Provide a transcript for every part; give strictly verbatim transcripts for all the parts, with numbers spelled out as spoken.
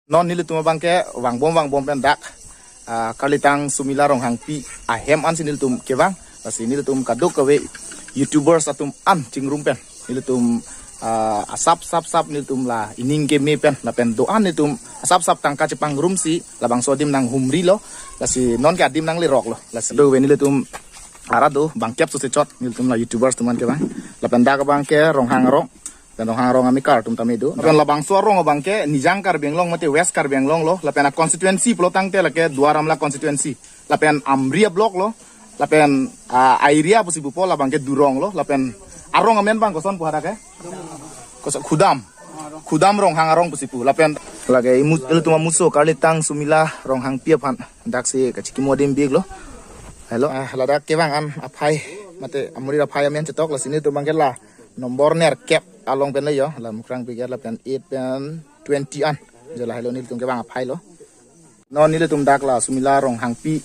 Non nelitum abangke vangbom vangbom pen dak, ah, Karlitang Sumila Ronghangpi ahem ansi nelitum kevang. Lasi nelitum kadokave YouTubers atum an chingrum pen nelitum, ah, asap sap sap nelitum la ining keme pen lapen do-an nelitum asap sap tangka chepangrumsi labangso adim nanghumrilo. Lasi nonke adim nangleroklo. Lasi do ave nelitum arado bangkep sose chot nelitum la YouTubers atum an kevang. Lapen dak abangke Ronghang arong. Lapen Ronghang arong amekar atum tame do. Lapen labangso arong abangke Nijang Karbi Anglong mate West Karbi Anglong lo. Lapen a-constituency pulo tangte lake Duar Amla constituency. Lapen Amri a-block lo. Lapen, ah, a-area pusi pupo labangke Durong lo. Lapen arong amen abang koson pu hadak ke? Koson Khudam. Khudam Ronghang arong pusi pu. Lapen lake imu-, ilitum amuso Karlitang Sumila Ronghangpi aphan daksi kachikimo adim biklo. Hello, ah, ladak kevang an aphai mate amurir aphai amen chetok. Lasi nelitum abangke la nombor nerkep along pen le yo, la Mukrang Brigade lapen eight pen twenty an. Jo lahelo nelitum kevang aphai lo. Non nelitum dak la Sumila Ronghangpi,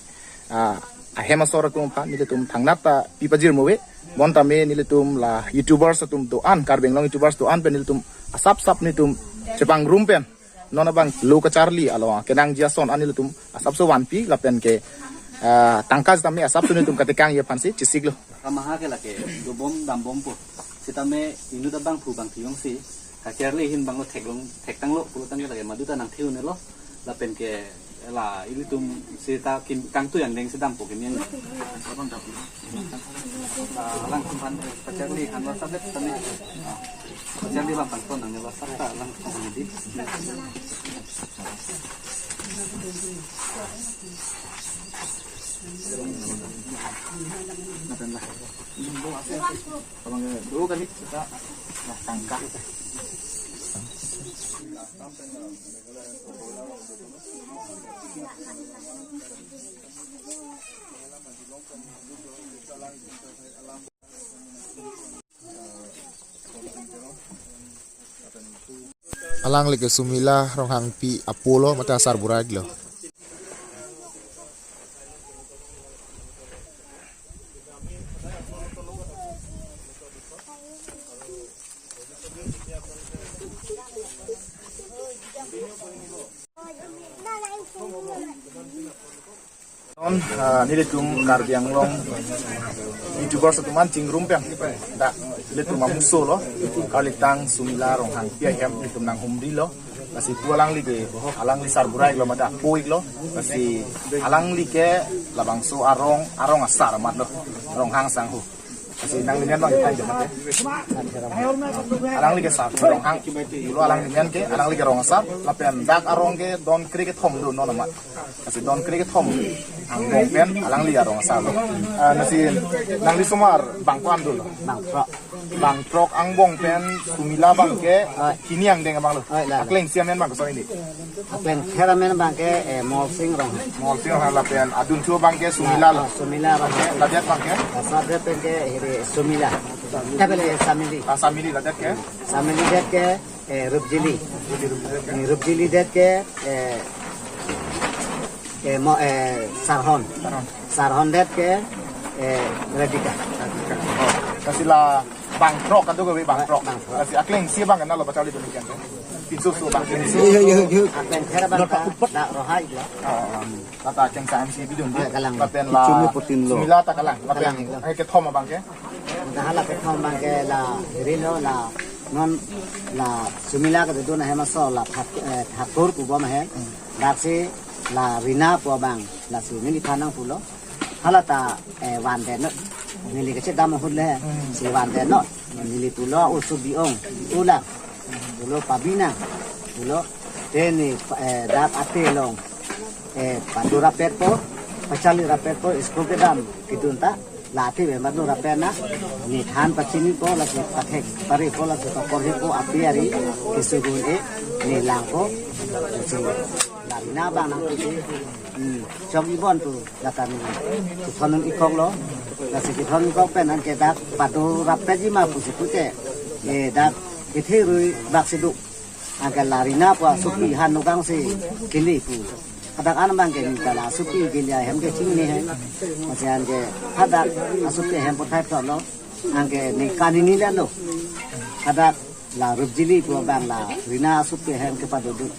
ah, ahem asor atum aphan nelitum thangnat ta pi pajir mo ave. Bonta me nelitum la YouTubers atum do-an, Karbi Anglong YouTubers do-an pen nelitum asap sap nelitum chepangrum pen non abang lo kacharli along kenangji ason an nelitum asapso vanpi lapen ke, ah, tangka sitame asapso nelitum katekangji aphansi chesiklo. Kamaha ke lake dobom dambompo. Sitame inut abangphu bangphi jongsi kacharli ahin abang lo theklong thektanglo pulo tangte lake maduta nangthe-un-elo. Lapen ke la ilitum seta kim kangtui angdeng si dampo kimi yang. Ah, alang kumphan kacharli han lo sabet tame. Ah, kacharli abang pangton nangne lo sabta alang kumphan di. Abang dua kali kita lah tangkap. Alangli ke Sumila Ronghangpi apo lo mate asarbura lo. Non, ah, nelitum Karbi Anglong YouTubers atum an chingrum pen dak nelitum amuso lo, Karlitang Sumila Ronghangpi ahem nelitum nanghumrilo. Lasi pu alangli ke, alangli sarbura iklo mate apo iklo. Lasi alangli ke labangso arong, arong asar amat lo, Ronghang sangho. Lasi nanglimen abang ipai jom mate. Alangli ke sar, Ronghang. Dulu alangli men ke, alangli ke rong asar. Lapen dak arong ke don kre kethom do non amat. Lasi don kre kethom angbong pen alangli arong asar lo. Ah, lasi nangli osomar bang ko-an dolo? Bang throk. Bang throk angbong pen Sumila abangke, ah, hini angdeng abang lo. Ah, la, la. Akleng isi amen abang koson ini. Aklengther amen abangke, eh, Molsing Ronghang. Molsing Ronghang lapen adunthu abangke Sumila lo. Ah, Sumila abangke. Ladet abangke? Laso adet abangke hiri Sumila. Tabele Samili. Ah, Samili ladet ke? Samili det ke, eh, Rupjili. Rupjili det ke? Ni Rupjili det ke, eh, eh, mo, eh, Sarhon. Sarhon. Sarhon det ke, eh, Radhika. Radhika. Oh, lasi la bang throk kadokave bang throk. Bang throk. Lasi akleng isi abang nalo bacharli dun ikan ke. Pinso so abang pinso. Iya, iya, iya. Aklengther abang ta dak Roha iklo. Oh, oh. Lata keng sa M C bidun di. Ah, kalang. Lapen la Sumila ta kalang. Lapen, kalang iklo. Eh, kethom abangke? Dah la kethom abangke la hiri lo la non la Sumila kedodun ahem aso la Thak-, eh, Thakur pu bom ahem. Hmm. Daksi la Rina pu abang, lasi neliphan nangpulo. Hala ta, eh, vandenlo. Neli kachedam ahut le, hmm, si vandenlo. Neli pulo usu bi-ong, bi-ulang. Pulo pabinang. Pulo, te ne, eh, dak ate along, eh, pado rapetpo, pacharli rapetpo, school kedam kedun ta, la ate ave madu rapet na, ne than pachinipo, lasi pathek parepo, lasi paporhepo, api ari keso gun-e, ne langpo, lasi la Rina abang nangpusi, hmm, chok ibon tu, lata ne, kethon ikok lo, lasi kethon ikok pen anke dak pado rapetji ma pusi pute, eh, dak kethe rui bak si do. Anke la Rina pu asopi han nokang si kele pu. Hadak an abangke ne ta la asopi kele ahem ke chinine he. Masi anke hadak asopi ahem puthot thotlo. Anke ne kanini lalo. Hadak La Rupjili pu abang la Rina Asup ke hem kepadodun.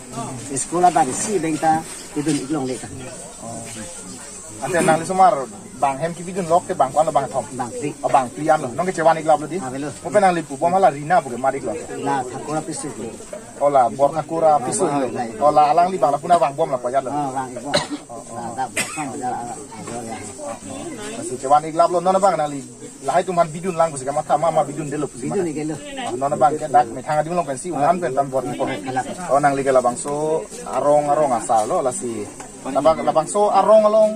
School abang isi abang ta pidun ik longle ta. Ante nangli osomar bang hem kebidun lok ke bang ko-an lo, bang kethom? Bang phli. Oh, bang phli an lo. Non ke chevan ik lap lo dei? Avelo. Mo pen nangli pu bom hala Rina pu ke mat ik lo? La Thakur apisu ke. Oh, la Borthakur apisu lo. Oh, la. Oh, la alangli bang la puna vang bom la ko ajat lo? Oh, vang ik bom. La dak bom sang bajar ala ajor ya. Lasi chevan ik lap lo, non abang nangli lahai atum aphan bidun lang pusi kamatha ma, ma bidundelo pusi ma? Bidun iklo. Oh, non abang ke dak methang adim along pensi un-an pen tam bor-ipo. Halak. Oh, nangli ke labangso arong arong asar lo, lasi. Labang, labangso arong along,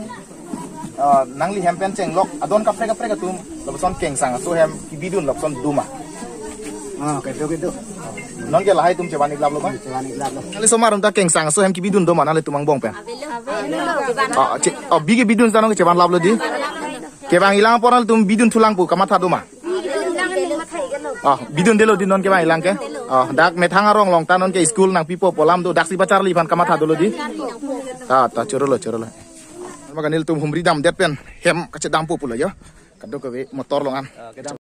ah, nangli hem pen chenglok adon kaprek kaprek atum lapuson Kengsang aso hem kebidun lapuson do ma? Ah, kedo kedo. Non ke lahai atum chevan ik lap lo ma? Chevan ik lap lo. Nangli osomar atum ta Kengsang aso hem kebidun do ma, nanglitum angbong pen? Avelo. Ah, che-, oh, bi kebidun ta non ke chevan lap lo dei? Kevang ilang apor nanglitum bidun thulang pu kamatha do ma? Ah, bidundelo dei non kevang ilang ke? Ah, dak methang arong along ta non ke school nangpipo pu alam do, daksi pacharli aphan kamatha dolo dei? Ta, ta, choro lo, choro lo. Maka nelitum humri damdet pen hem kachedampo pulo yo. Kadokave motor along an.